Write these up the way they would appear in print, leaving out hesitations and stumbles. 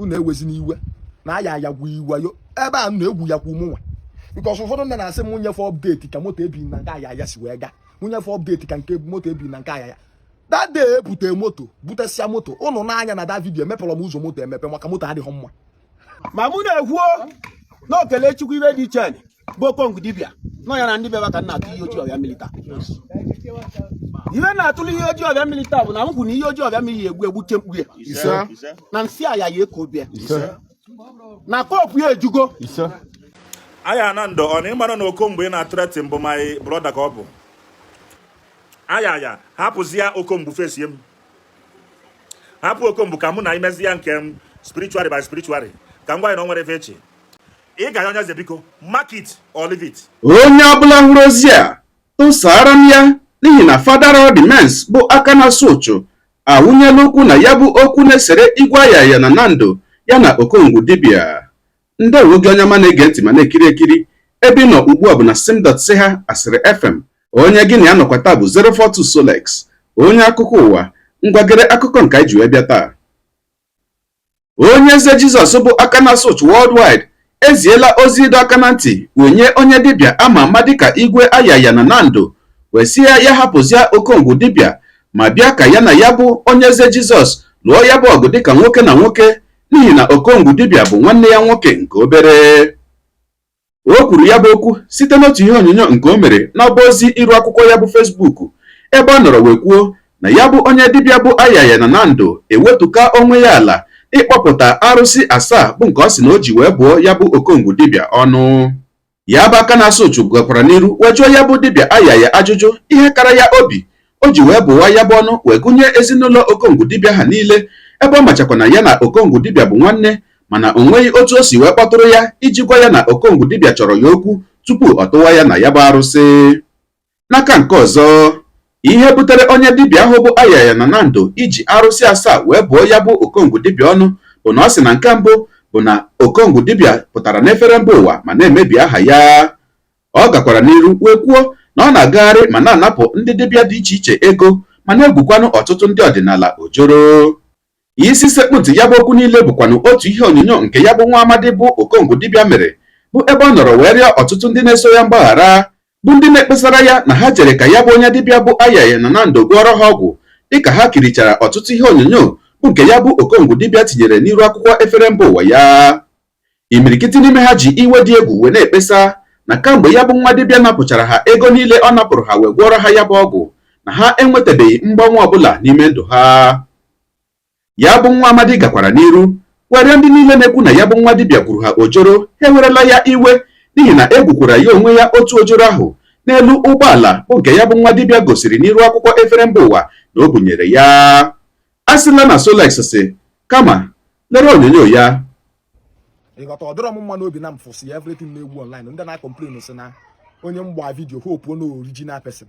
Unu ewezi n'iwe na aya aya gwu iwayo ebe a na-egwu ya kwa ụmụnwa, because ụfọdụ ndị na-asị m nyefe update ka moto ebi na nke aya ya si wee gaa, mụ nyefe update ka nke moto ebi na nke aya ya. That day ebute moto, butesịa moto ụnụ n'anya na that video, emepere m ụzọ moto emepe maka moto adịghị mma. Ma mụ na-ekwuo na okele Chukwu, ibe dị iche bụ Okongwu dibịa nọ ya na ndị bịaba ka m na-atụ ihe ojii ọbịa mmiri taa. Ihe na-atụrụ ihe ojii ọbịa mmiri taa bụ na m kwuru na ihe ojii ọbịa mmiri ya egbu egbu chemkpu ya na nsị aya ya eko bịa na kọpụ ya ejugo. Aya na ndụ ọ na ịmara na Okomgbe ị na-threaten bụ my brother ka ọ bụ aya aya. Hapụzi ya Okomgbu, fesie m, hapụ Okomgbu ka mụ na imezi ya nke m spiritually by spiritually. Ka m gwa ya na o nwere efe echi ị ga ya onye eze, biko, mark it or leave it. Onye ọbụla hụrụ ozi a, tụsara m ya, n'ihi na Fada Rowdy Mens bụ aka na-asụ ụchụ awụnyela ụkwụ na ya bụ okwu na-esere Igwe Ayaya na Nando ya na Okongwu dibịa. Ndewo gị, onye ọma na-ege ntị ma na-ekiri ekiri. Ebe ị nọ ugbu a bụ na sim.si ha Asịrị FM. Onye gị na ya nọkwa taa bụ 042 Solex, onye akụkọ ụwa. Ngwagere akụkọ nke anyị ji wee bịa taa. Onye eze Jizọs bụ aka na-asụ ụchụ worldwide eziela ozi ịdọ aka na ntị wee nye onye dibịa ama ama dịka Igwe Ayaya na Nando, wee sị ya ya hapụzie Okongwu dibịa ma bịa ka ya na ya bụ onye eze Jizọs lụọ ya bụ ọgụ dịka nwoke na nwoke, n'ihi na Okongwu dibịa bụ nwanne ya nwoke nke obere. O kwuru ya bụ okwu site n'otu ihe onyonyo nke o mere n'ọba ozi iru akwụkwọ ya bụ Facebook, ebe ọ nọrọ wee kwuo na ya bụ onye dibịa bụ Ayaya na Nando ewetuka onwe ya ala ịkpọpụta arụsị asaa bụ nke ọ sị na o ji wee bụọ ya bụ Okongwu dibịa ọnụ. Ya bụ aka na-asụ uchu gakwara n'iru wee jụọ ya bụ dibịa Ayaya ajụjụ ihe kara ya obi o ji wee bụwa ya bụ ọnụ, wee gụnye ezinụlọ Okongwu dibịa ha niile, ebe ọ machakwa na ya na Okongwu dibịa bụ nwanne, mana o nweghị otu o si wee kpọtụrụ ya iji gwa ya na Okongwu dibịa chọrọ ya okwu tupu ọ tụwa ya na ya bụ arụsị. N'aka nke ọzọ, ihe butere onye dibịa ahụ bụ Ayaya na Nando iji arụsị asaa wee bụọ ya bụ Okongwu dibịa ọnụ bụ na ọ sị na nke mbụ bụ na Okongwu dibịa pụtara n'efere mba ụwa ma na-emebi aha ya. Ọ gakwara n'iru wee kwuo na ọ na-agagharị ma na-anapụ ndị dibịa dị iche iche ego, ma na-egwukwanụ ọtụtụ ndị ọdịnala ojoro. Isi sekpụ ntị ya bụ okwu niile bụkwanụ otu ihe onyonyo nke ya bụ nwa amadi bụ Okongwu dibịa mere, bụ ebe ọ nọrọ wee rịọ ọtụtụ ndị na-eso ya mgbaghara, bụ ndị na-ekpesara ya na ha jere ka ya bụ onye dibịa bụ Ayaya na Nando gwọrọ ha ọgwụ, dịka ha kirichara ọtụtụ ihe onyonyo bụ nke ya bụ Okongwu dibịa tinyere n'iru akwụkwọ efere mba ụwa ya. Imirikiti n'ime ha ji iwe dị egwu wee na-ekpesa na kamgbe ya bụ nwa dibịa napụchara ha ego niile ọ napụrụ ha wee gwọrọ ha ya bụ ọgwụ, na ha enwetabeghị mgbanwe ọbụla n'ime ndụ ha. Ya bụ nwa amadi gakwara n'iru were ndị niile na-ekwu na ya bụ nwa dibịa gwuru ha ojoro, ha ewerela ya iwe, n'ihi na egwukwara ya onwe ya otu ojoro ahụ n'elu ụgbọala bụ nke ya bụ nwa dibịa gosiri n'iru akwụkwọ efere mba ụwa na o bunyere ya. A sịla na Solex si kama lere onyonyo ya. Ịghọta, ọ dịrọ m mma n'obi na m fụsị everything na-egwu online. Ndị na-complain sị na onye mgba video hope na original person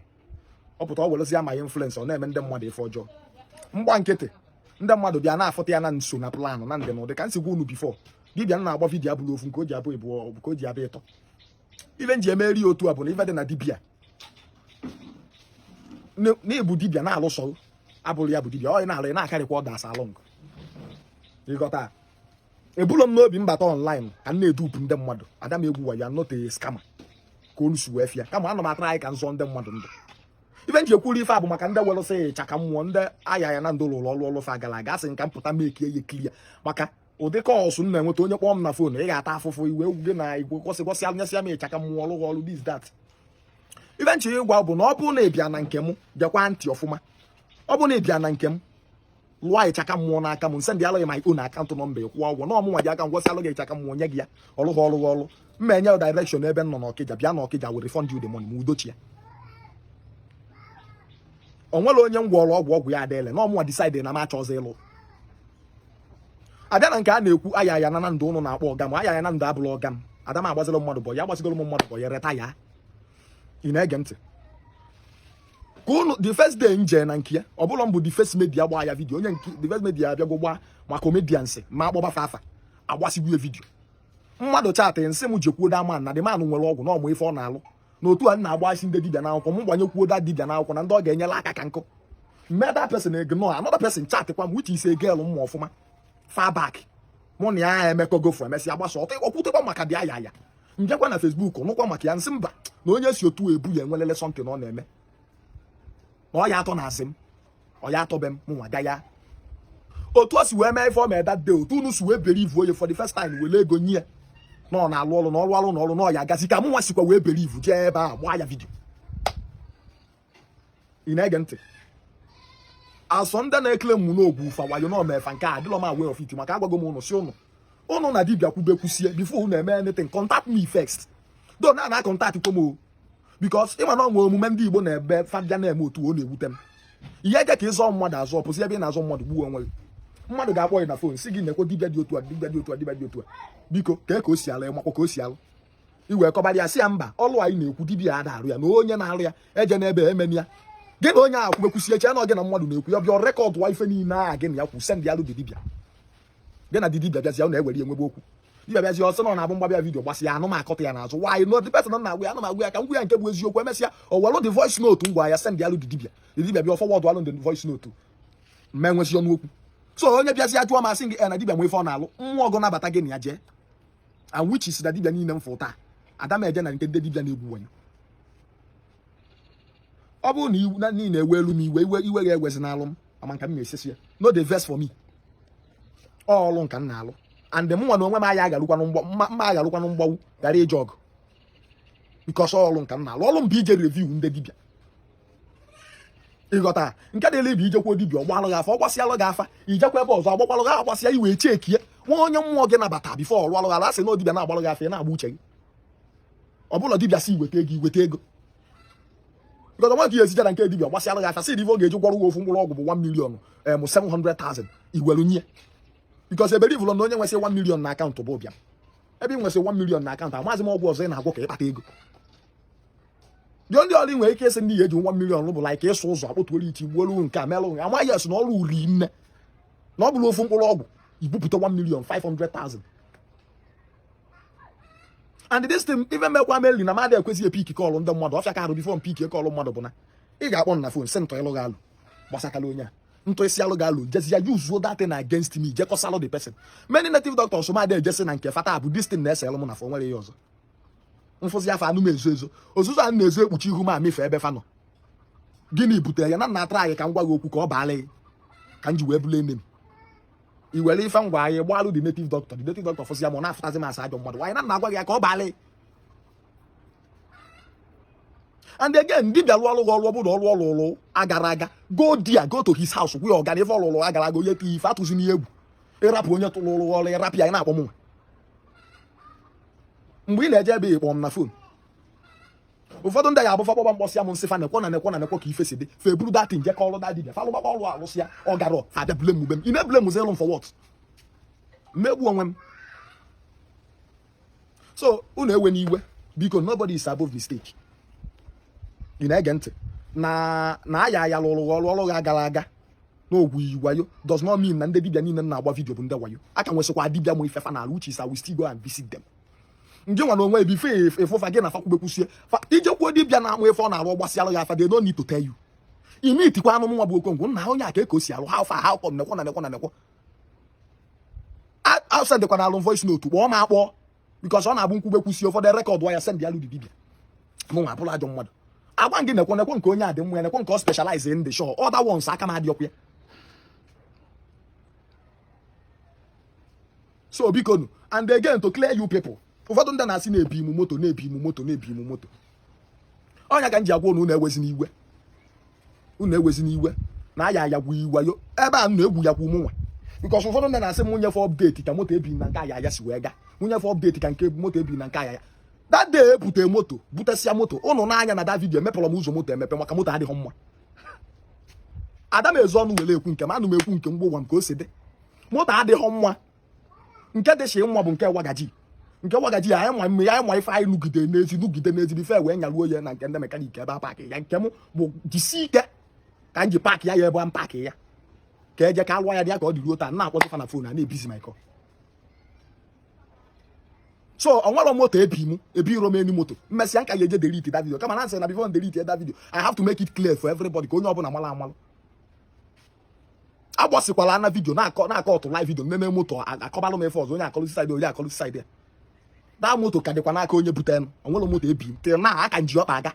ọ pụta, ọ werezi ya ma influence, ọ na-eme ndị mmadụ ife ọjọọ. Mgba nkịtị, ndị mmadụ bịa na-afụta ya na nso na plan na ndị n'ụdị ka nsi gwa unu before. Dibịa m na-agba video abụrụ ofu nke o ji abụ ịbụọ ka o ji abụ ịtọ. Ife nji emeri otu a bụ na ife dị na dibịa na ịbụ dibịa na-alụsọ abụrụ ya bụ dibịa ọ na-alụ, ị na-akarịkwa ọdas along. Ịghọta, ebulo m n'obi mbata online ka m na-edupu ndị mmadụ. Ada m egwu wayo, I'm not a scammer ka olu si wee fịa, kama ana m atara anyị ka nzọ ndị mmadụ ndụ. Ife nji ekwuru ife a bụ maka ndị welụsị ịchaka mmụọ ndị aya ya na ndị ụlọ ọrụ ọrụ fa gara aga, asị nka mpụta mekie ya clear maka ụdị calls m na-enweta. Onye kpọọ m na phone, ị ga-ata afụfụ iwe egwu gị na igwe kwụsị gwọsị anyasịa m ịchaka mmụọ ọrụ ọrụ this that. Ife nche ịgwa bụ na ọ bụrụ na ị bịa na nke m, bịakwa ntị ọfụma, ọ bụrụ na ị bịa na nke m lụọ ịchaka mmụọ n'aka m, nsend alụghị my own account number, kwụọ ụgwọ na ọmụnwa ji aka ngwọsị alụghị ịchaka mmụọ nye gị ya, ọrụ ha ọrụ ọrụ mma, enye direction ebe m nọ n'Ọkịja, bịa n'Ọkịja were refund you the money ma udochi ya. O nwere onye m gwọrọ ọgwụ, ọgwụ ya adịele na ọmụnwa decide na m achọzị ịlụ. Abịa na nke a na-ekwu aya ya na ndụ ụnụ na-akpọ ọga m, aya ya na ndụ abụrụ ọga m. Ada m agbaziri mmadụ bọ ya, agbazigoro m mmadụ bọ ya reta ya. Ị na-ege ntị ka unu. The first day nje na nke ya, ọ bụla m bụ the first media gbaa ya video. Onye nke the first media abịago gbaa ma comedians ma akpọba fa afa agbasigwu ya video. Mmadụ chatị nsị m jekwuo that man na the man nwere ọgwụ na ọmụ ife ọ na-alụ n'otu a na-agbasi ndị dibịa n'akwụkwọ. M gbanyekwuo that dibịa n'akwụkwọ na ndị ọ ga-enyere aka ka nkụ mme. That person ignore. Another person chatịkwa m, which is a girl mma ọfụma far back. Mụ na ya emekọgofu, emesịa gbasa ọtọ okwutekwa maka dị aya ya. Mbịakwa na Facebook nụkwa maka ya, nsị mba, na onye si otu ebu ya enwelele something ọ na-eme na ọ ya atọ na asị m ọ ya atọbe m mụnwa ga ya. Otu o si wee mee ife ọ mee that day, otu unu si wee believe onye for the first time wele ego nye ya na ọ na-alụ ọrụ na ọrụ alụ na ọrụ na ọ ya agazi, ka mụnwa sikwa wee believe jee ebe a gbaa ya video. Ị na-ege ntị? Asọ ndị na-ekele m n'ogwu fa wayo na omefa nke a adịlọ m aware of it, maka agwago m ụnụ si ụnụ ụnụ na dibịa kwube kwusie, before unu eme anything, contact me first. Do na contact kwe m o, because ịma na onwe omume ndị Igbo na-ebe fabia na-eme otu ọ na-ewute m. Ihe eje ka ịzọ mmadụ azọ, pụsị ebe ị na-azọ mmadụ, gbuo onwe gị. Mmadụ ga-akpọ gị na phone si gị nekwo dibịa dị otu a, dibịa dị otu a, dibịa dị otu a, biko kee ka o si alụ, ịmakwa ka o si alụ. Iwee kọbara ya, sị ya mba, ọlụ anyị na-ekwu dibịa ada arụ ya, na onye na-arụ ya eje n'ebe emeni ya. Gị na onye ahụ kwubekwusie, chee na ọ gị na mmadụ na-ekwu ya, bịa record wa ife niile a gị na ya kwu, send ya alụ dị dibịa. Gị na di dibịa bịazi, na ewere ya nwebe okwu. Dibịa bịazi, ọsọ na ọ na-abụ mgbabịa video gbasị ya, anụ m akọta ya n'azụ. Why no? The person na-agwa ya, anụ m agwa ya ka m gwa ya nke bụ eziokwu. Emesịa, o welu the voice note ngwa ya send ya alụ dị dibịa. The dibịa bịa forward alụ the voice note, mme nwezi ọnụ okwu. So onye bịazi ajụọ m, asị gị na dibịa nwe ife ọ na-alụ, mmụọ ọgụ nabata gị na ya jee. And which is na dibịa niile m fụ taa, ada m eje na nke ndị dibịa na-egwu wayo. Ọ bụrụ na iwu na niile ewe elu m iwe iwe iwe ga-ewezi n'alụ m ama nka m na-esesi ya. No dey vex for me. Ọlụ nka m na-alụ, and mụ nwa na onwe m aya agarukwanụ mma agharụkwanụ mgbawu ghara ije ọgụ, because ọlụ nka m na-alụ, ọlụ m bụ ije review ndị dibịa. Ịghọta nke dịla ibe ijekwuo dibịa, ọgbalụ gị afa, ọ gbasịalụ gị afa, ijekwa ebe ọzọ agbakwalụ gị agbasịa, iwee chekie nwa onye mmụọ gị nabata before ọrụ alụ gị ala. Asị na dibịa na-agbalụ gị afa, ị na-agba uche gị. Ọ bụla dibịa si iweta ego, iweta ego, because nwa ka ihe esije na nke dibịa gbasịalụ gị afa, sị ife ọ ga-eji gwọrọ gị ofu mkpụrụ ọgwụ bụ 1 million 700,000, iwelu nye, because ebere ivụlọ na onye nwesị 1 million na account bụ ụbịam. Ebe ị nwesị 1 million na account, amaghịzi m ọgwụ ọzọ ị na-agwọ ka ịkpata ego. Dị ndị ọrụ nwere ike ịsị ndị ya eji 1 million bụ like ịsụ ụzọ, akpụtuolu iti, gbuolu nke a, melụ nke amaghị esi na ọrụ uri nne na ọ bụrụ ofu mkpụrụ ọgwụ ibupụta 1 million 500,000. And this thing ife mekwa meli na mmadụ ekwesịghị e-pick call ndị mmadụ ọfịa ka arụ. Before m pick call mmadụ bụ na ị ga-akpọ m na phone, sị ntọ ịlụ gị alụ gbasatala onye a, ntọ isi alụ gị alụ, jezi ya use that thing against me, jekọsalụ the person. Many native doctors mmadụ ejesi na nke fata bụ this thing na-ese m na fọ nwere ihe ọzọ mfụzi afọ anụ m ezo ezo ozuzo a na-ezo ekpuchi ihu m amefe ebe fa nọ. Gịnị butere ya? Na nna atara anyị ka m gwa gị okwu ka ọ baala gị ka m ji wee bụrụ ene m i were ife ngwa anyị gbalụ the native doctor. The native doctor fụsị ya ma ọ na-afụtazi m asa ajọ mmadụ. Wanyị na nna agwa gị ya ka ọ baala gị. And again, dibịa lụọ ọrụ gị ọrụ, ọbụla ọrụ ọrụ ọrụ agara aga, go there, go to his house, gwa ya ọga na ife ọlụlụ agara aga, onye tinye ife atụzi n'ihe egwu ịrapụ onye tụrụ ụrụ ọrụ, ịrapụ ya. Ị na-akpọ m nwa mgbe ị na-eje ebe ịkpọ m na phone. Ụfọdụ ndị ga-abụ fa kpọba mkpọsị ya m nsị fa nekwo na nekwo na nekwo ka ife si dị, fa eburu datin jekọ ọrụ da dibịa, fa lụgbakwa ọrụ alụsị ya, ọ gara fa bịa blame mgbe m. Ị na-eblame m for what? Mmegbu onwe m. So unu ewe n'iwe, biko. Nobody is above mistake. Ị na-ege ntị? Na aya ya lụrụ ọrụ ọrụ ga agara aga n'ogwu iyi wayo does not mean na ndị dibịa niile na-agba video bụ ndị wayo. Aka nwesịkwa dibịa mụ ife fa na which is I will still go and visit them. Ndị nwa na onwe ebe ife efụfa gị na fakwubekwusie ijekwuo dibịa na-amụ ife ọ na-arụ, gbasịalụ ya afa, they don't need to tell you. Ime itikwa anụ nwa bụ Okongwu nna onye a ka o si arụ, how far, how come, nekwo na nekwo na nekwo asendịkwa na alụ voice note, kpọọ m akpọ, because ọ na-abụ nkwube kwusie ụfọdụ record ya send alụ dibịa. Mụ nwa abụrụ ajọ mmadụ agwa gị nekwo nekwo nke onye a dị mma ya, nekwo nke ọ specialize in the show, other ones aka m adị ọkwa ya. So biko nu. And again, to clear you people, ụfọdụ ndị na-asị na-ebi imu moto, na-ebi imu moto, na-ebi imu moto, ọnya ka m ji agwa unu, unu ewezi n'iwe, unu ewezi n'iwe na aya aya gwu iwayo ebe a na-egwu ya kwu mụ nwa, because ụfọdụ ndị na-asị m nyefe update ka moto ebi na nke aya aya si wee gaa, nyefe update ka nke moto ebi na nke aya ya. That day ebute moto, butesịa moto ụnụ n'anya na that video, emepụrụ m ụzọ moto emepe maka moto adịghị mma. Ada m ezo ọnụ were ekwu nke m, anụ m ekwu nke mgbe ụwa m ka o si dị. Moto adịghị mma, nke dị shi mma bụ nke wagaji, nke wagaji anyị ma mme anyị ma ife anyị nugide n'ezi nugide n'ezi before wee nyaruo ya na nke ndị mechanic ebe a park ya. Nke m bụ jisi ike ka m ji park ya ya ebe m park ya ka eje ka alụọ ya dị ya ka ọ dị ruo taa. Na-akpọzi fa na phone a na-ebizi my call. So ọ nwere moto ebi m ebi iro m eni moto mmesịa nka ya eje delete that video, kama na nsị na before delete that video, I have to make it clear for everybody ka onye ọbụla mara amalụ. Agbasikwala na video na-akọ na-akọ ọtụ live video nene moto akọbalụ m ife ọzọ, onye akọlụsi side, onye akọlụsi side ya. Daa moto ka dịkwa n'aka onye bute m. Onwere moto ebi m till na aka nji ọkpa aga.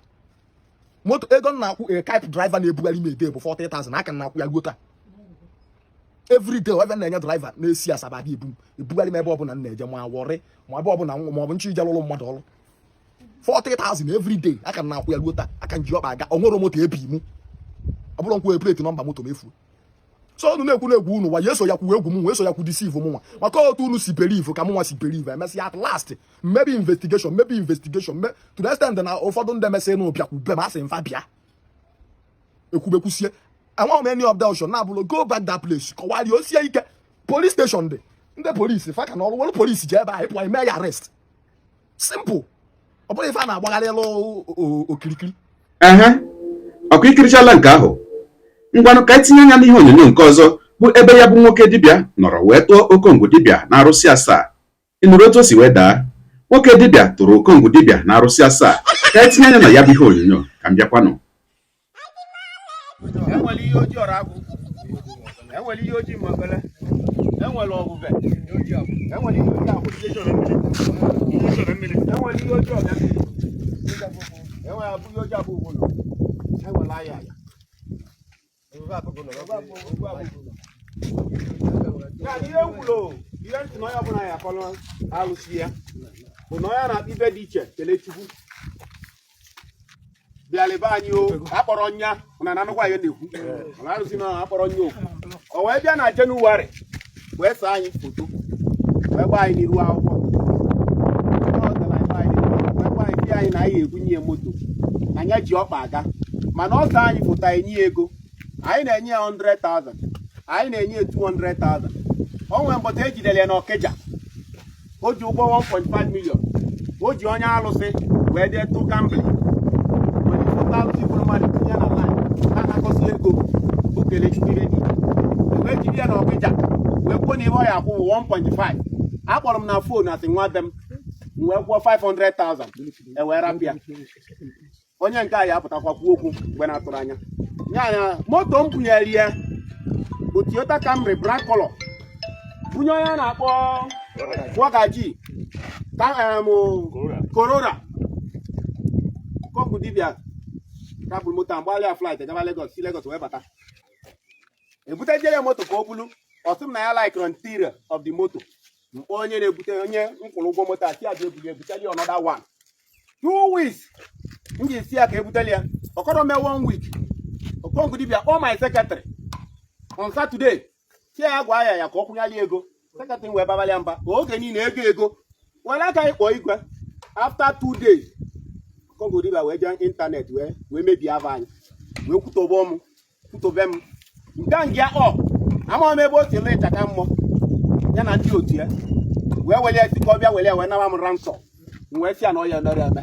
Moto ego m na-akwụ a cab driver na-ebugharị m ede bụ 40,000, aka m na-akwụ ya ruo taa every day. Ebe na-enye driver na-esi Asaba abịa ebu m, ebugharị m ebe ọbụla m na-eje, ma Warri, ma ebe ọbụla, ma ọ bụ nchọ ije lụrụ mmadụ ọrụ, 40,000 every day, aka m na-akwụ ya ruo taa, aka nji ọkpa aga. Onwere moto ebi m, ọ bụrụ nkwụ plate number moto m efuo. So unu na-ekwu na-egwu unu wa ya eso ya kwuo egwu m nwa, eso ya kwu deceive m nwa, maka otu unu si believe ka m nwa si believe. Emesịa, at last, maybe investigation, maybe investigation me to the extent na ụfọdụ ndị emesị na ụbịakwu be m, asị mfa bịa ekwubekwusie. Enweghị m any option na-abụrụ go back that place, kọwara o sie ike. Police station dị, ndị polisi fa ka na ọrụ were polisi jee ebe ahụ ịpụ eme ya arrest, simple. Ọ bụrụ ife a na-agbagharị elu okirikiri. Ehe, ọkwa ikirichala nke ahụ. Ngwanụ, ka anyị tinye anya n'ihe onyonyo nke ọzọ, bụ ebe ya bụ nwoke dibịa nọrọ wee tụọ Okongwu dibịa na arụsị asaa. Ị nụrụ otu o si wee daa? Nwoke dibịa tụrụ Okongwu dibịa na arụsị asaa. Ka anyị tinye anya na ya bụ ihe onyonyo, ka m bịakwanụ. Enwere ihe ojii ọra agwụ, enwere ihe ojii mabele, enwere ọbụbe, enwere ihe ojii agbụ, enwere ihe ojii ọbịa mmiri, enwere abụ ihe ojii abụ ụlọ, enwere aya aya. Ya na ihe nkwulo, ihe ntị na onye ọbụla ya akọrọ alụsị ya bụ na onye na-akpọ ibe dị iche. Kelee Chukwu bịalịba anyị o akpọrọ nya na anụkwa ihe na-ekwu mana arụsị na akpọrọ nya okwu. O wee bịa na Jenụwarị wee saa anyị foto, wee gbaa anyị n'iru akwụkwọ. Ọ zara anyị, gbaa anyị n'iru akwụkwọ, wee gbaa anyị, sị anyị na anyị ebunye ya moto na ya ji ọkpa aga, mana ọ saa anyị foto, anyị nye ya ego. Anyị na-enye ya 100,000, anyị na-enye ya 200,000. O nwere mbọta ejidere ya n'Ọkịja, o ji ụgwọ 1.5 million, o ji onye alụsị wee dee tụ gambling, were foto alụsị gburu mmadụ tinye na line na-anakọsị ego. Bụ Kelechukwu ihe dị wee jide ya n'Ọkịja, wee kwuo na ihe ọ ya akwụ bụ 1.5. Akpọrọ m na phone, asị nwa be m, m wee kwụọ 500,000, e wee rapụ ya. Onye nke a ya apụtakwa kwuo okwu mgbe na-atụrụ anya ya na moto m bunyere ya bụ Toyota Camry black color, bunye onye a na-akpọ Wagaji ka Corolla. Kọngụ dibịa kapụrụ moto a, mgbalịa flight gaba Lagos, si Lagos wee bata, ebuteje ya moto ka o bulu. Ọ sị m na ya like interior of the moto. Mkpọ onye na-ebute, onye nkwụrụ ụgwọ moto a, si aja ebuli, ebuteli ya another one. 2 weeks m ji esi ya ka ebuteli ya, ọkọrọ mee one week. Okongwu dibịa kpọọ my secretary on Saturday, si ya gwa ya ya ka ọ kwụnyali ego. Secretary wee babalị ya mba oge niile, ego ego were aka anyị kpọọ igwe. After 2 days, Okongwu dibịa wee jee internet wee mebie ava anyị, wee kwutobe m, kwutobe m nke ngịa. Ọ amaghị m ebe o si lee ịchaka mmụọ ya na ndị otu ya wee were ya si ka ọ bịa were ya wee nawa m ransom. M wee sị ya na ọ ya mere eme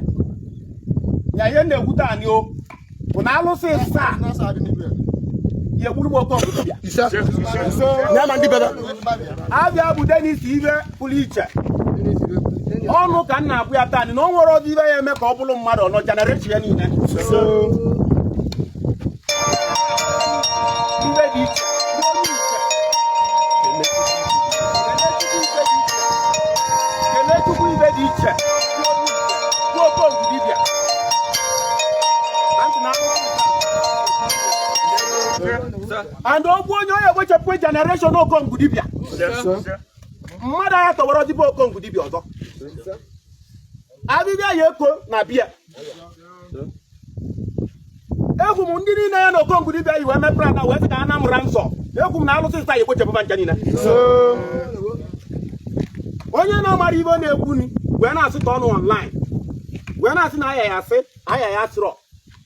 ya. Ihe m na-ekwute anyị o bụ na alụsị saa ya egburu m Okongwu dibịa. Abịa bụ Denis ibe pụrụ iche ọnụ ka m na-abụ ya taa, na o nwere ọdị ibe ya eme ka ọ bụrụ mmadụ ọnọ generation ya niile. Ibe dị iche, kelee Chukwu ibe dị iche bụ Okongwu dibịa. Na ntị na and ogbu onye onye egbochapụ generation Okongwu dibịa, mmadụ anya tọwara dibịa Okongwu dibịa ọzọ abịbịa ya eko na bịa. Egwu m ndị niile ya na Okongwu dibịa yi wee mepere ana wee sị ka ha na mụra nsọ. Egwu m na alụsị nsa ya egbochapụba ncha niile. Onye na-amara ibe ọ na-ekwu ni wee na-asị ka ọnụ online wee na-asị na aya ya asị aya ya asịrọ.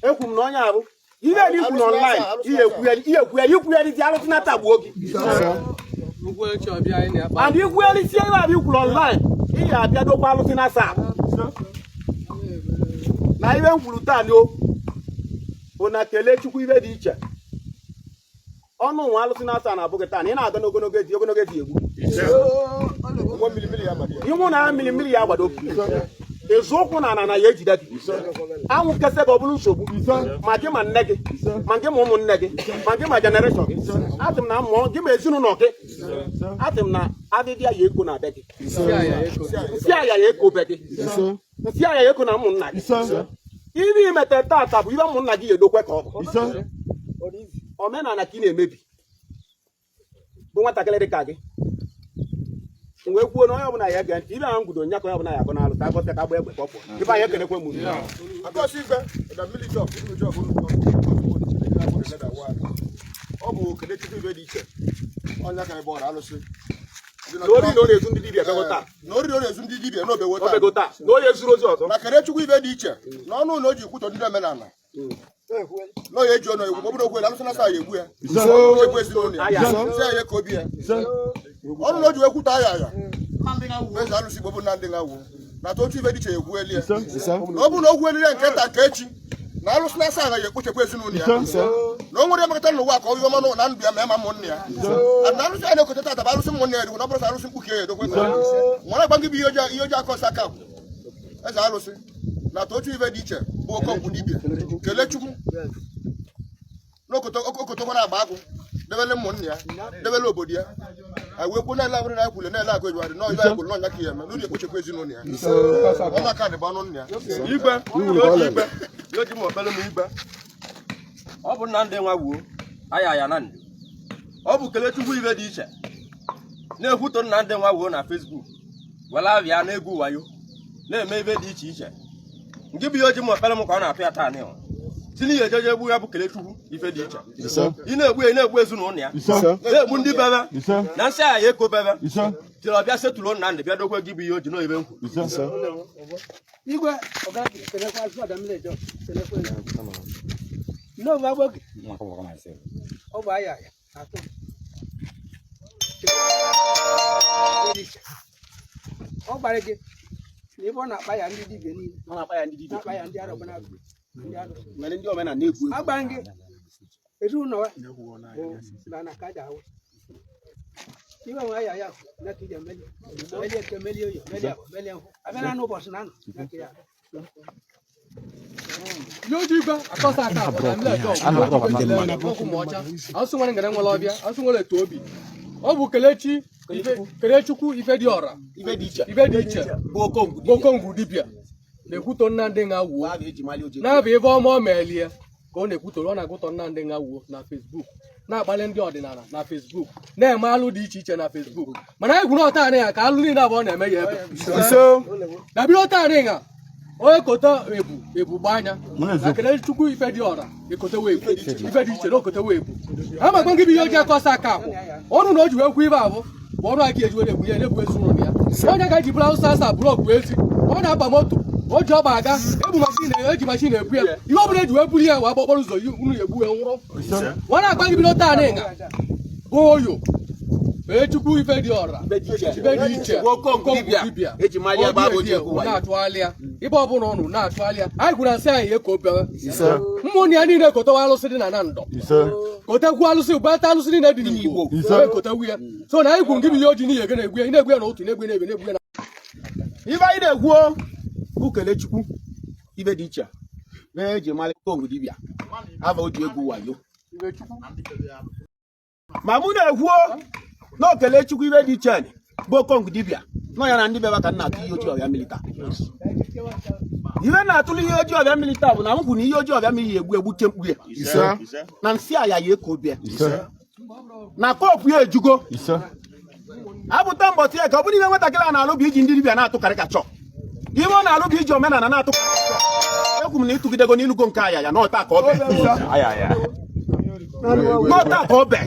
Ekwu m na onye abụ ihe na ikwu na online, ihe ekwu ya, ihe ekwu ya, ikwu ya dịzi alụsị na tagbuo gị and ikwugharịsie ihe abịa ikwuru online, ihe abịa dokwa alụsị na asaa na ihe m kwuru taa ni o bụ na kelee Chukwu ibe dị iche ọnụ nwa alụsị na asaa na-abụghị taa na ị na-aga n'ogologo ezi ogologo ezi egbu ịnwụ na mmiri mmiri ya agbado. Ịzụ ụkwụ na ana na ya ejide gị. Anwụ kese gị, ọ bụrụ nsogbu ma gị ma nne gị, ma gị ma ụmụnne gị, ma gị ma generation gị. Asị m na mmụọ gị ma ezinụlọ gị, asị m na adịdịa ya eko na be gị, nsị aya ya eko be gị, nsị aya ya eko na ụmụnna gị. Ibe imete tata bụ ibe ụmụnna gị ya edokwe ka ọ bụ omenala ka ị na-emebi bụ nwatakịrị dị ka gị. M wee kwuo na onye ọbụla ya gee ntị ibe ahụ ngudo nya ka onye ọbụla ya agụ n'alụ ka agọta ka agba egbe ka ọ pụọ. Ibe anyị ekenekwe m unu. Ọ bụ Kelechukwu ibe dị iche ọnya ka ebe ọra alụsị. Na ori na ọ na-ezu ndị dibịa bego taa. Na ori na ọ na-ezu ndị dibịa n'obewo taa. Obego taa na onye zuru ozi ọzọ. Na Kelechukwu ibe dị iche na ọnụ na o ji kwutọ ndị omenala na onye eji ọnụ egwu, ọ bụrụ okwu alụsị na asa ya egbu ya egbu ezinụlọ ya nsị ya ka obi ya ọnụ na o ji wee kwutọ aya aya eze alụsị Igbo bụ Nnamdị Nwawo na totu ibe dị iche egwu eli ya na ọ bụrụ na okwu eliri ya nke nta nke echi na alụsị na asa agaghị ekpochekwa ezinụlọ ya na o nwere emekọta n'ụwa ka ọ yọọ mmanụ na ndụ ya ma ya ma ụmụnne ya na alụsị ya na-ekote tata bụ alụsị ụmụnne ya edokwe na ọ bụrụ sọ alụsị mkpuke ya edokwe nwere agba gị bụ ihe oji aka ọsọ aka eze alụsị na totu ibe dị iche bụ Okongwu dibịa Kelechukwu n'okotokwa na-agba agụ debele ụmụnne ya debele obodo ya anyị wee kwuo na-ele abụrụ na anyị kwule na-ele agụ ejuwarị n'ọyọ anyị kwuru n'ọnya ka ya eme n'ụlọ ekpochekwa ezinụlọ ya ọnụ aka dị bụ ọnụ nna ya. Igwe igwe yoji m okpere m igwe. Ọ bụ Nnamdị Nwa wuo aya aya na ndụ. Ọ bụ Kelechukwu ibe dị iche na-ekwuto Nnamdị Nwa wuo na Facebook were abịa na-egwu wayo na-eme ibe dị iche iche nke bụ ihe oji m okpere m ka ọ na-atụ ya taa n'ihu si n'ihe ejeje egbu ya bụ Kelechukwu ife dị iche. Ị na-egbu ya, ị na-egbu ezinụlọ ya, na-egbu ndị bebe na nsị aya ya eko bebe tiri ọbịa setụrụ Nnamdị bịa dokwe gị bụ ihe oji n'oyibe nkwu. Igwe ọgaranya kelekwa azụ ọdamile jọ kelekwa ya. N'oge agboge ọ bụ aya aya atụ ọ gbara gị na ebe ọ na-akpa ya ndị dibịa niile. Ọ na-akpa ya ndị dibịa. Na-akpa ya ndị arọbụ na-agụ ndị arụsị. Nwere ndị omenala na-egwu egwu. Agbara gị ezinụlọ ya bụ na na ka awụ iwe nwe aya ya na ka ije meli meli eke meli oyo meli abụ meli nkwụ abịa na ụbọchị na anọ na ka ya. N'oji igwe akọsa aka abụ na mmiri ọjọọ ọkụ ma ọcha asụ nwere ngere nwere ọbịa asụ nwere etu obi. Ọ bụ Kelechi Kelechukwu ife dị ọra ibe dị iche ife dị iche bụ Okongwu bụ Okongwu dibịa na-ekwuto Nnamdị Nwa wuo a ga-eji mali oji na-abụ ebe ọma ọ meelie ka ọ na-ekwutoro ọ na-agụtọ Nnamdị Nwa wuo na Facebook na-akpali ndị ọdịnala na Facebook na-eme alụ dị iche iche na Facebook. Mana anyị gwuru ọta anị ya ka alụ niile abụọ na-eme ya ebe dabere ọta anị ya onye kote ebu ebu gba anya na Kelechukwu ife dị ọra ekotewe ebu ife dị iche na okotewe ebu ha makwa gị bụ ihe oji akọsa aka akwụ ọnụ na o ji wee kwu ibe abụ bụ ọrụ aka eji were egbu ya na-egbu ezinụlọ ya onye ga eji bụrụ awụsa asa blọkụ ezi ọ na-aba moto o ji ọgba aga ebu machine eji machine ebu ya ihe ọ bụla eji wee buru ya wee gba okporo ụzọ unu ya egbu ya nwụrụ nwa na-agba gị bido taa n'ịga bụ oyo Kelechukwu ife dị ọra ibe dị iche ife dị iche bụ Okongwu dibịa eji mali ebe abụ oji egwu wayo na-atụgharị ya ibe ọbụla ọnụ na-atụgharị ya anyị gwuru nsị anyị ka obewe ụmụnne ya niile kotewa alụsị dị na na ndọ kotekwu alụsị bata alụsị niile dị n'Igbo wee kotekwu ya so na anyị gwuru gị bụ ihe oji n'ihi gị na-egbu ya ị na-egbu ya n'otu na-egbu ya na-egbu na-egbu ya na ibe anyị na-ekwu bụ Kelechukwu ibe dị iche na eji mali Okongwu dibịa ava oji egwu wayo ma mụ na-ekwu na Kelechukwu ibe dị iche bụ Okongwu dibịa nọ ya na ndị bebe ka nna atụ ihe ojii ọbịa milita. Ibe na-atụrụ ihe ojii ọbịa milita bụ na m kwuru na ihe ojii ọbịa milita egbu egbuche mkpu ya na nsị aya ya eko bịa na kọpụ ya ejugo abụta mbọsị ya ka ọ bụrụ ibe nwatakịrị a na-alụ bụ iji ndị dibịa na-atụ karịkachọ ibe ọ na-alụ bụ iji omenala na-atụ ekwu m na ịtụgidego n'ilugo nke aya ya n'ọta ka ọ be n'ọta ka ọ be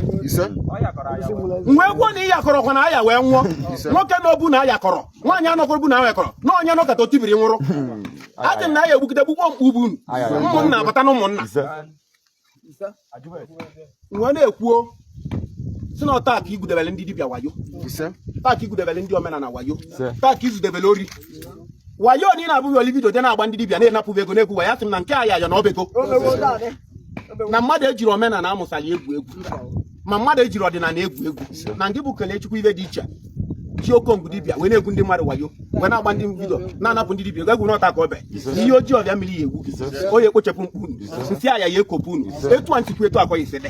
wee gwuo na ịyakọrọkwa na aya wee nwụọ nwoke na obu na ayakọrọ nwaanyị anọkọrọ bu na ayakọrọ na onye nọkọta otibiri nwụrụ adị m na aya egbugide gbugbo mkpu ubu unu ụmụnna abata na ụmụnna wee na-ekwuo si na ọta ka igudebele ndị dibịa wayo taa ka igudebele ndị omenala wayo taa ka izudebele ori wayo na ị na-abụghị olivido dị na-agba ndị dibịa na-enapụghị ego na-egwu wayo asị m na nke aya ya na ọbego na mmadụ ejiri omenala amụsali egwu egwu ma mmadụ ejiri ọdịnala egwu egwu na ndị bụ Kelechukwu ibe dị iche Ji Okongwu dibịa wee na-egwu ndị mmadụ wayo, wee na-agba ndị video, na-anapụ ndị dibịa egwu n'ọta ka ọ be ihe ojii ọbịa mmiri ya egwu gị onye ekpochapụ mkpu unu nsị aya ya ekopụ unu etu a ntikwu etu akọ ya isi dị.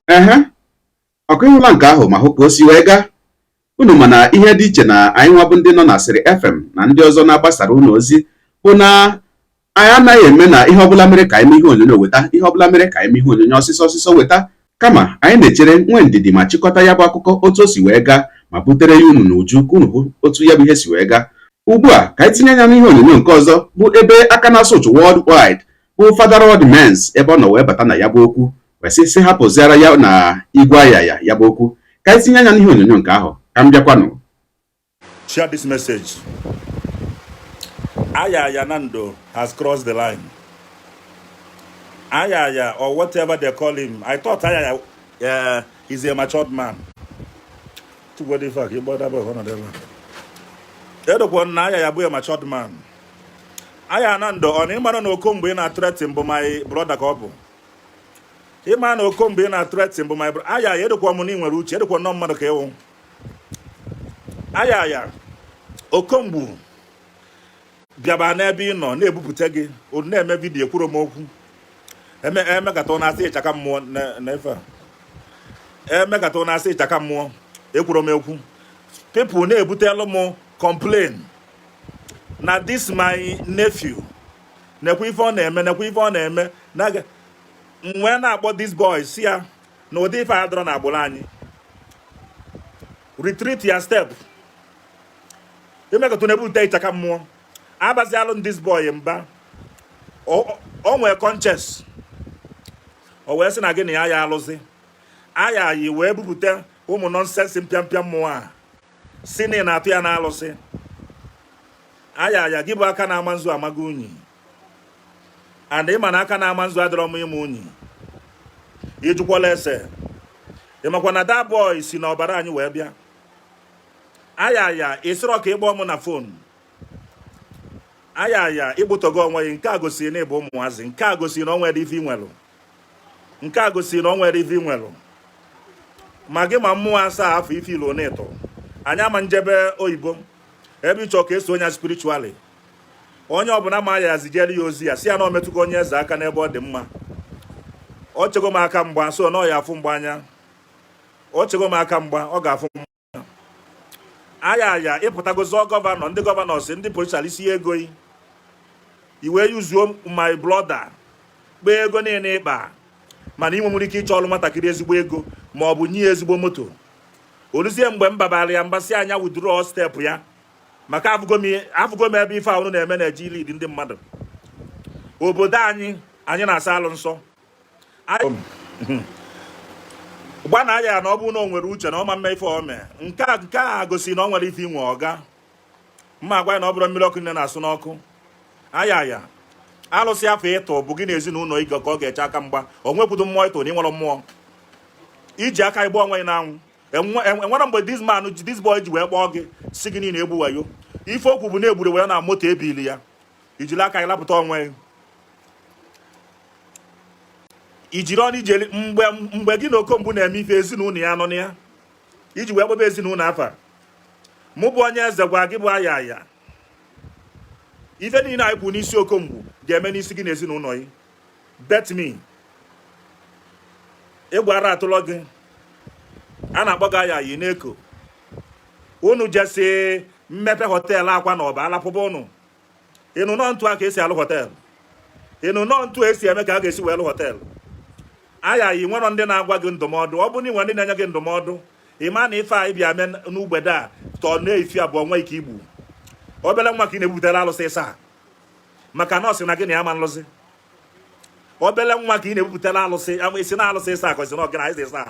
Ehe, ọkụ ịhụla nke ahụ ma hụ ka o si wee gaa. Unu ma na ihe dị iche na anyị nwa bụ ndị nọ na Asịrị FM na ndị ọzọ na-agbasara unu ozi bụ na anyị anaghị eme na ihe ọbụla mere ka anyị mee ihe onyonyo weta, ihe ọbụla mere ka anyị mee ihe onyonyo ọsịsọ ọsịsọ weta, kama anyị na-echere, nwee ndidi ma chịkọta ya bụ akụkọ otu o si wee gaa ma butere ya unu n'uju ka unu hụ otu ya bụ ihe si wee gaa. Ugbu a ka anyị tinye anya n'ihe onyonyo nke ọzọ, bụ ebe aka na-asụ ụchụ worldwide bụ Father Rod Mens, ebe ọ nọ wee bata na ya bụ okwu wee sị sị hapụziara ya na Igwe Ayaya ya bụ okwu. Ka anyị tinye anya n'ihe onyonyo nke ahụ ka m bịakwanụ. Share this message. Ayaya Nando has crossed the line. Ayaya, or whatever they call him. I thought Ayaya is a matured man. To what the fuck? You bought that boy one of them. Edokwa na Ayaya bụ a matured man. Aya Nando, ọ na ịmara na Okomgbe ị na-threaten bụ my brother ka ọ bụ. Ịma na Okomgbe ị na-threaten bụ my brother. Ayaya, edokwa m na ị nwere uche, edokwa nnọọ mmadụ ka ịwụ. Ayaya, Okomgbu bịaba n'ebe ị nọ na-ebupụta gị, unu na-eme video, ekwuru m okwu eme emekata na-asị ịchaka mmụọ na efe a emekata na-asị ịchaka mmụọ, ekwuru m ekwu. People na-ebutelu m complain na this my nephew nekwa ife ọ na-eme, nekwa ife ọ na-eme na m wee na-akpọ this boy, si ya na ụdị ife a dọrọ na agbụrụ anyị. Retreat your step. Emekata na-ebute ịchaka mmụọ, abazialụ this boy mba. O nwee conscience, o wee sị na gị na ya ya alụzi. Aya yi wee bupụta ụmụ nonsense mpịampịa mmụọ a si na ị na-atụ ya na alụsị. Aya ya gị bụ aka na-ama nzu amago unyi, and ịma na aka na-ama nzu adịrọ m ịma unyi. Ịjụkwala ese, ịmakwa na that boy si na ọbara anyị wee bịa. Aya ya ịsịrọ ka ị kpọọ m na phone. Aya ya ịgbụtogo onwe gị. Nke a gosiri na ịbụ ụmụazị. Nke a gosiri na o nwere ife inwelụ. Nke a gosiri na o nwere ife inwelụ ma gị ma mmụọ asaa afọ ife ilo na ịtọ anyị ama njebe oyibo ebe ịchọ ka eso onye spiritually. Onye ọbụla ma ya zijere ya ozi ya, si ya na o metụgo onye eze aka n'ebe ọ dị mma. O chego m aka mgba, so na ọ ya afụ mgba anya. O chego m aka mgba, ọ ga-afụ mgba aya aya. Ịpụtago zọọ governor, ndị governor si ndị politician isi ego yi iwee yuzuo my brother, kpee ego niile ịkpa, mana ị nwere ike ịchọ ọrụ nwatakịrị ezigbo ego ma ọ bụ nye ya ezigbo moto. Oluzie mgbe m babara ya mgbasị anya, withdraw step ya, maka afụgo m ebe ife ahụ na-eme na-eji lead ndị mmadụ. Obodo anyị, anyị na-asa alụ nsọ gba na ya na ọ bụrụ na o nwere uche na ọ ma mme ife o mee. Nke a gosi na ọ nwere ife inwe ọga mma agwa ya na ọ bụrụ mmiri ọkụ nne na-asụ n'ọkụ. Aya ya alụsị afọ ịtụ bụ gị na ezinụlọ ịgọ ka ọ ga-eche aka mgba. O nwekwudo mmụọ ịtụ na ịnwere mmụọ iji aka igbu onwe gị n'anwụ. Enwere mgbe this man, this boy ji wee kpọọ gị si gị niile egbu wayo. Ife okwu bụ na-egburu wee na moto ebili ya, ijiri aka gị lapụta onwe gị, ijiri ọnụ ijeli. Mgbe gị na Okomgbu na-eme ife, ezinụlọ ya nọ na ya iji wee kpọba ezinụlọ afa. Mụ bụ onye eze gwa gị bụ aya aya, ife niile anyị kwụ n'isi Okomgbu ga-eme n'isi gị na ezinụlọ gị. Bet me egwu ara atụlọ gị. A na-akpọ gị aya yi n'eko unu jesi mmepe hotel akwa na ọba alapụba unu. Ịnụ nọ ntu a ka esi alụ hotel, ịnụ nọ ntu esi eme ka a ga-esi wee lụ hotel. Aya yi nwere ndị na-agwa gị ndụmọdụ. Ọ bụrụ na ị nwere ndị na-enye gị ndụmọdụ, ị ma na ife anyị bịa mee n'ugbede a tọọ na-efi abụọ nwee ike igbu obere nwa ka ị na-ebutere alụsị ịsa, maka na ọ sị na gị na ya ma nlụzi. Obere nwa ka ị na-ebupụtara alụsị ama isi na alụsị ịsa ka ọ sị na ọ gị na ịsa.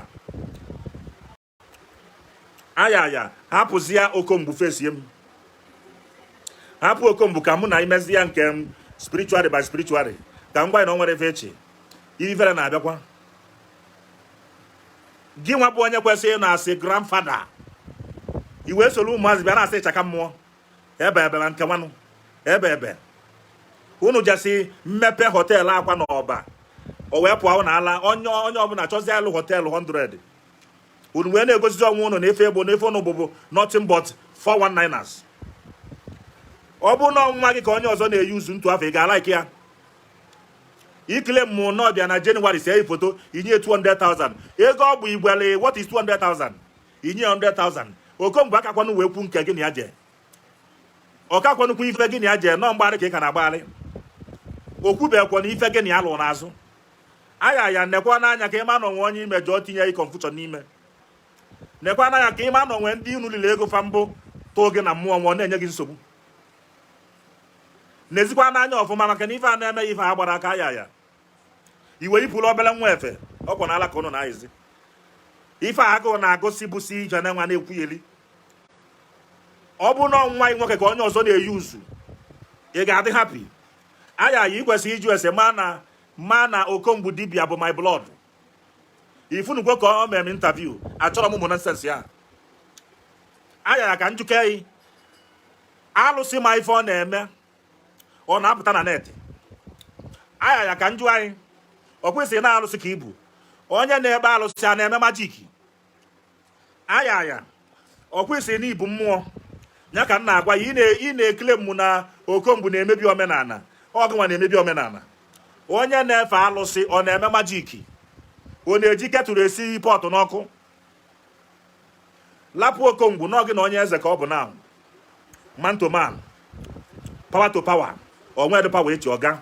Aya aya hapụzi ya. Okomgbu fesie m, hapụ Okomgbu ka mụ na imezi ya nke m spiritually by spiritually, ka m gwa ya na o nwere ife echi ifere na-abịakwa. Gị nwa bụ onye kwesịrị ịnọ asị grandfather, i wee soro ụmụazị bịa na-asị ịchaka mmụọ ebe ebe na nke nwanụ ebe ebe unu jesi mmepe hotel akwa na ọba. O wee pụọ na ala onye onye ọbụla chọzie alụ hotel 100 unu wee na-egosizi onwe unu na efe egbo na efe unu bụbụ nothing but 419ers. Ọ bụ na nwa gị ka onye ọzọ na-eyi uzu ntu afọ, ị ga-alike ya ikele mmụ n'ọbịa na Jenụwarị see foto inye 200,000 ego ọ bụ igwele. What is 200,000? Inye 100,000. Okomgbe akakwanụ wee kwu nke gị na ya jee ọkakwanụkwu ife gị na ya jee nọ mgbarị ka ị ka na-agbagharị okwubekwa na ife gị na ya lụrụ n'azụ aya ya. Nekwa n'anya ka ịma na onwe onye imejọ tinye ị confusion n'ime. Nekwa n'anya ka ịma na onwe ndị unu lile ego fa mbụ tụọ gị na mmụọ nwa na-enye gị nsogbu. N'ezikwa n'anya ọfụma, maka na ife a na-eme ife a gbara aka aya ya iwe yipụrụ obere nwa efe ọkwa n'ala ka ụnụ na-ayịzi ife a agụụ na-agụsị bụsi ije na nwa na-ekwugheli. Ọ bụ na nwa gị nwoke ka onye ọzọ na-eyi uzu, ị ga-adị happy? Aya ya ị kwesịrị iju ese ma na Okongwu dibia bụ my blood. Ifunukwo ka ọ mere m interview, achọrọ m ụmụ nonsense ya. Aya ya ka njuke yi alụsị ma ife ọ na-eme ọ na-apụta na net. Aya ya ka njụ anyị, ọ kwesịrị na alụsị ka ibu onye na-ekpe alụsị a na-eme magic. Aya ya ọ kwesịrị na ibu mmụọ ya ka m na-agwa ya. Ị na-ekele mụ na Okongwu na-emebi omenala. Ọgụnwa na-emebi omenala. Onye na-efe alụsị ọ na-eme magic? Ọ na-eji kettle esi pot n'ọkụ? Lapụ Okongwu n'ọgị na onye eze ka ọ bụ now, man to man, power to power. Onwe dị power echi ọga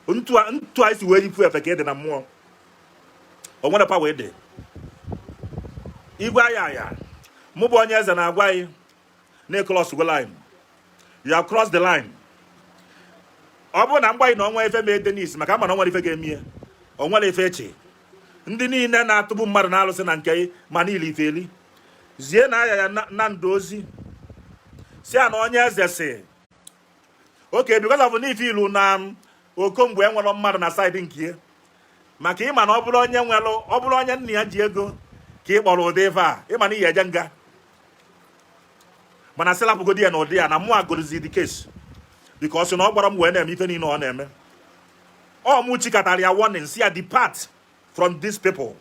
ntu a isi wee yipụ efe ka ị dị na mmụọ. Onwere power ịdị igwe aya aya. Mụ bụ onye eze na-agwa anyị na cross go line, you have crossed the line. Ọ bụrụ na mgbaghị na ọnwa ife mee Denis, maka ama na ọ nwere ife ga-eme ya, o nwere ife eche ndị niile na-atụgbu mmadụ na-alụsị na nke ma niile ife eli zie na aya ya na ndụ ozi si ya na onye eze si oke because of n'ife ilu na Okomgbe enwere mmadụ na side nke ya, maka ịma na ọ bụrụ onye nwere, ọ bụrụ onye nna ya ji ego ka ị kpọrọ ụdị ife a, ịma na iyi eje nga. Mana sị lapụgodi ya na ụdị ya na mụ agorozi the case because na ọ gwara m wee na-eme ife niile ọ na-eme. Ọ mụ chikatara ya warning si ya depart from these people.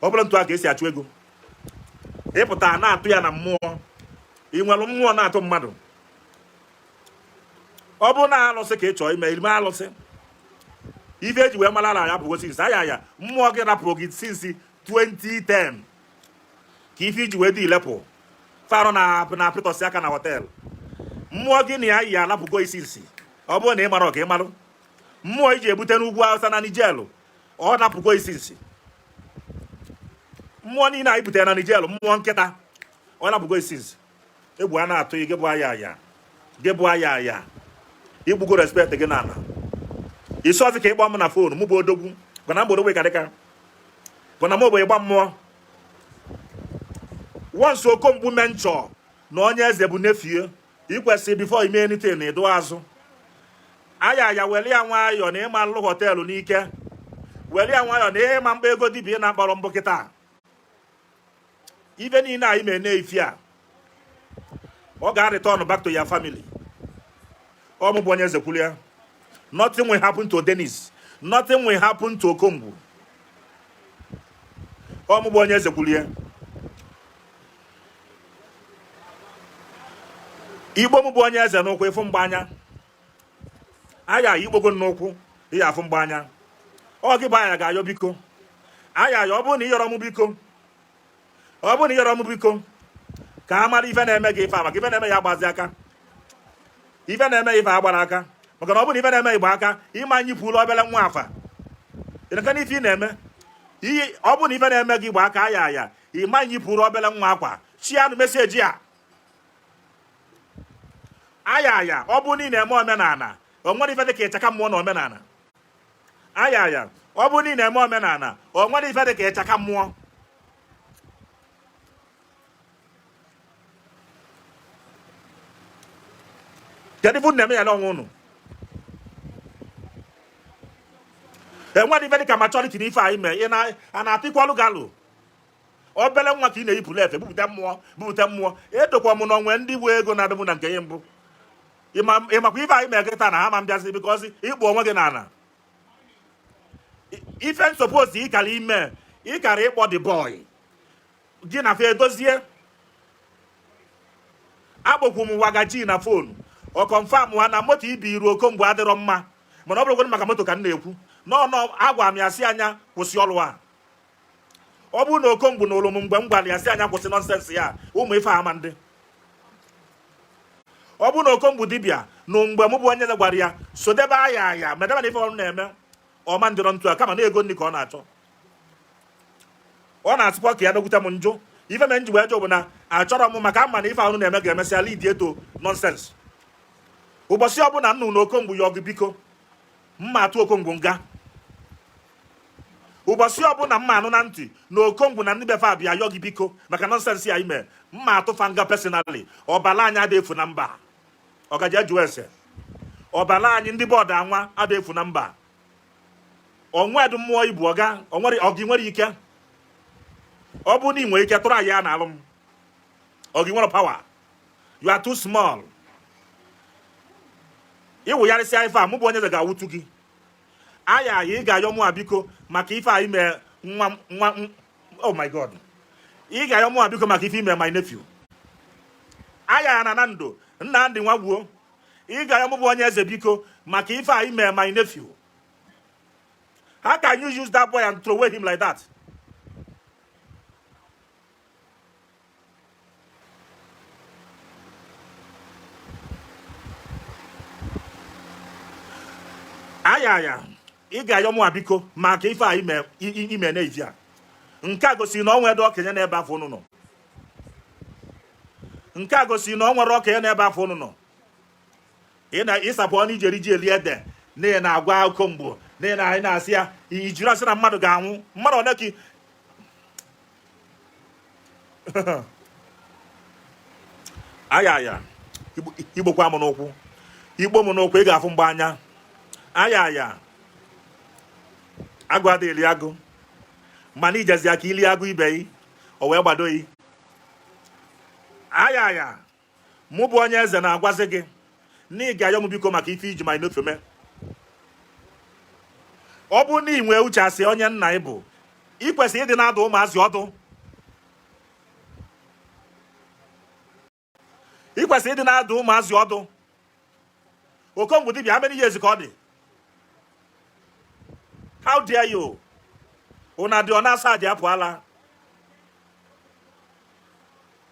Ọ bụrụ ntu a ka esi achụ ego, ịpụta na-atụ ya na mmụọ. Ị nwere mmụọ na-atụ mmadụ. Ọ bụrụ na alụsị ka ị chọọ ime ime alụsị, ife eji wee mara ala ya pụgo since aya ya mmụọ gị rapụrụ gị since 2010 ka ife iji wee dị ilepụ farụ na na apịtọsị aka na hotel. Mmụọ gị na ya yi alapụgo isi nsi. Ọ bụrụ na ị mara ka ị marụ mmụọ iji ebute n'ugwu Awụsa na Nijelu, ọ napụgo isi nsi. Mmụọ niile anyị butere na Nijelu, mmụọ nkịta, ọ napụgo isi nsi. Egwu a na-atụ gị bụ aya aya gị bụ aya aya igbugo respect gị n'ala isi ọzọ ka ịkpọ m na phone. Mụ bụ odogwu gwana m odogwu ka dịka gwana m bụ ịgba mmụọ. Once Okomgbu mention na onye eze bụ nephew, ikwesị before ime anything na ịdụ azụ aya ya. Were ya nwayọọ na ịma nlụ hotel n'ike. Were ya nwayọọ na ịma mkpa ego dibịa na-akpọrọ mbụ kịta. Ife niile anyị mee na-efi a, ọ ga-return back to your family. Ọ mụ bụ onye eze kwuru ya. Nothing will happen to Dennis, nothing will happen to Okonkwo. Ọ mụ bụ onye eze kwuru ya. Igbo m bụ onye eze n'ụkwụ ịfụ mgbanya aya ikpogo n'ụkwụ ihe afụ mgbanya. Ọ gị bụ aya ga-ayọ biko aya ya. Ọ bụrụ na ị yọrọ m biko, ọ bụrụ na ị yọrọ m biko ka a mara ife na-eme gị ife a, maka ife na-eme ya agbazi aka, ife na-eme ife agbara aka, maka na ọ bụrụ na ife na-eme igba aka ịma nyipụrụ obere nwa afa ịnaka n'ife ị na-eme ihe. Ọ bụrụ na ife na-eme gị gba aka aya aya ịma nyipụrụ obere nwa akwa chianụ message a aya aya. Ọ bụrụ na ị na-eme omenala, o nwere ife dị ka ịchaka mmụọ na omenala aya aya. Ọ bụrụ na ị na-eme omenala, o nwere ife dị ka ịchaka mmụọ. Kedu ife unu na-eme ya n'onwe unu? Enwere ife dị ka maturity n'ife anyị mee. Ị na a na-atịkwalụ gị alụ obere nwa ka ị na-eyipụrụ efe bupụta mmụọ, bupụta mmụọ. Edokwa m n'onwe ndị bụ ego na-adịbụ na nke ya mbụ. Ịmakwa ife anyị mee kịta na ha ma mbịazi because ịkpụ onwe gị n'ala. Ife m suppose ịkara ime, ịkara ịkpọ the boy gị na fa edozie. Akpọkwu m Wagaji na phone, ọ confirm ha na moto ibi iru Okongwu adịrọ mma. Mana ọ bụrụgodị maka moto ka m na-ekwu nọ, agwa m ya si anya kwụsị ọrụ a. Ọ bụrụ na Okongwu n'ụlọ m mgbe m gwara ya si anya kwụsị nonsense ya, ụmụ ife ama ndị. Ọ bụrụ na Okongwu dibịa na mgbe mụ bụ onye eze gwara ya sodebe aya aya medebe na ife ọrụ na-eme ọma ndịrọ ntu a, kama na ego nri ka ọ na-achọ. Ọ na-asịkwa ka ya bịakwute m njụ. Ife mere m ji wee jụ bụ na achọrọ m, maka ama na ife ahụ na-eme ga-emesịa lead to nonsense. Ụbọchị ọbụla nnụ na Okongwu ya ọgụ, biko, mma atụ Okongwu nga. Ụbọchị ọbụla mma anụ na ntị na Okongwu na ndị befe abịa yọ gị biko maka nonsense ya ime, mma atụfa nga personally. Ọbala anyị ada efu na mba. Ọgaji ajụ ese ọbala anyị ndị bọọdụ anwa ada efu na mba. Onwedụ mmụọ ibu ọga onwere ọgị nwere ike. Ọ bụrụ na ị nwere ike tụrụ anyị ya na alụ m ọgị nwere power, you are too small. Ịwụgharịsịa ife a, mụ bụ onye eze ga-awụtu gị aya aya. Ị ga-ayọ mụ a biko maka ife a ime nwa nwa. Oh my God, ị ga-ayọ mụ a biko maka ife ime my nephew aya ya na ndụ Nnamdị Nwagbuo. Ị ga-ayọ mụ bụ onye eze biko maka ife a ime my nephew. How can you use that boy and throw away him like that? Aya aya, ị ga-ayọ mụ a biko maka ife a ime ime na-eji a. Nke a gosiri na ọ nwere okenye n'ebe afọ unu nọ. Nke a gosiri na ọ nwere okenye n'ebe afọ unu nọ. Ị na ịsapụ ọnụ ijeri ji eli ede na ị na-agwa Okongwu na ị na ị na-asị ya ijiri asị na mmadụ ga-anwụ. Mmadụ one ka aya aya igbokwa m n'ụkwụ, igbo m n'ụkwụ, ị ga-afụ mgbe anya. Aya aya, agụ adịghị eli agụ, mana ijezi aka ili agụ ibe yi o wee gbado yi. Aya aya, mụ bụ onye eze na-agwazi gị na ị ga-ayọ m biko maka ife iji ma n'ofe. Ọ bụrụ na ị nwee uche, asị onye nna ị bụ, ị kwesịrị ịdị na-adụ ụmụazị ọdụ. Ị kwesịrị ịdị na-adụ ụmụazị ọdụ. Okongwu dibịa, how many years ka ọ dị? How dare you? Una dị ọ na-asa dị apụala.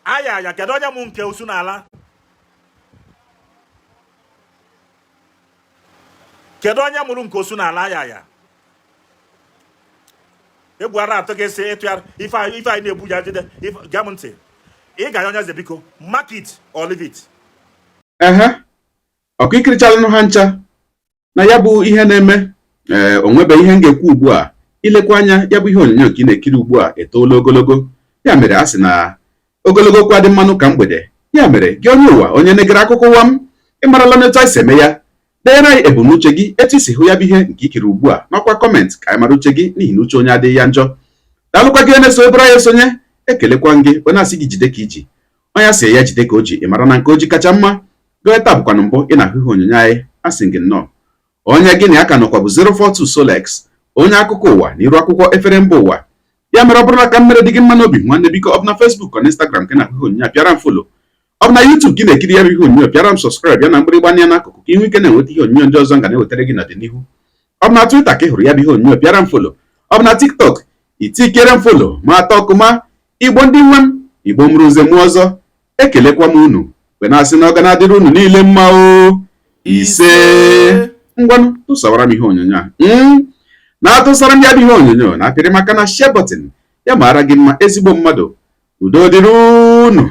Aya aya, kedu onye mụ nke osu n'ala? Kedu onye mụrụ nke osu n'ala? Aya aya, egwu ara atọ gị sị ịtụgharị ife anyị, ife anyị na-ebu ya jide. Gee m ntị, ị ga-ayọ onye eze biko, mark it or leave it. Ehe, ọkụ ikirichalụnụ ha ncha na ya bụ ihe na-eme. Ee, o nwebe ihe m ga-ekwu ugbu a. Ilekwa anya, ya bụ ihe onyonyo nke ị na-ekiri ugbu a etoola ogologo. Ya mere a sị na ogologo okwu adị mmanụ ka mgbede. Ya mere, gị onye ụwa, onye negere akụkọ ụwa m, ị marala n'etu anyị si eme ya. Deere anyị ebumnuche gị, etu isi hụ ya bụ ihe nke ikiri ugbu a n'ọkwa comment, ka anyị mara uche gị, n'ihi na uche onye adịghị ya njọ. Daalụkwa gị onye na-eso ebere anyị esonye. Ekelekwa m gị, onye asị gị jide ka iji, onye asị ya jide ka o ji, ị mara na nke o ji kacha mma. Gị taa bụkwanụ mbụ ị na-ahụ ihe onyonyo anyị, asị gị nnọọ. Onye gị na ya ka nọkwa bụ 042 Solex, onye akụkọ ụwa na iru akwụkwọ efere mba ụwa. Ya mere, ọ bụrụ na ka m mere dị gị mma n'obi, nwanne, biko, ọ bụ na Facebook ọ na Instagram ka ị na-ahụ ihe onyonyo a, pịara m follow. Ọ bụ na YouTube ka ị na-ekiri ya bụ ihe onyonyo, pịara m subscribe ya na mgbịrịgba anya n'akụkụ, ka ihu ike na-enweta ihe onyonyo ndị ọzọ m ga na-ewetara gị n'ọdịnihu. Ọ bụ na Twitter ka ị hụrụ ya bụ ihe onyonyo, pịara m follow. Ọ bụ na TikTok, itikere m follow ma atọ ọkụma. Igbo ndị nwe m, Igbo mụrụ nze mụọ ọzọ, ekelekwa m unu wee na-asị na ọ ga na-adịrị unu niile mma o. Ise. Ngwanụ, tụsawara m ihe onyonyo a, na-atụsara m ya bụ ihe onyonyo na apịrị maka na share button. Ya mara gị mma, ezigbo mmadụ. Udo dịrị unu.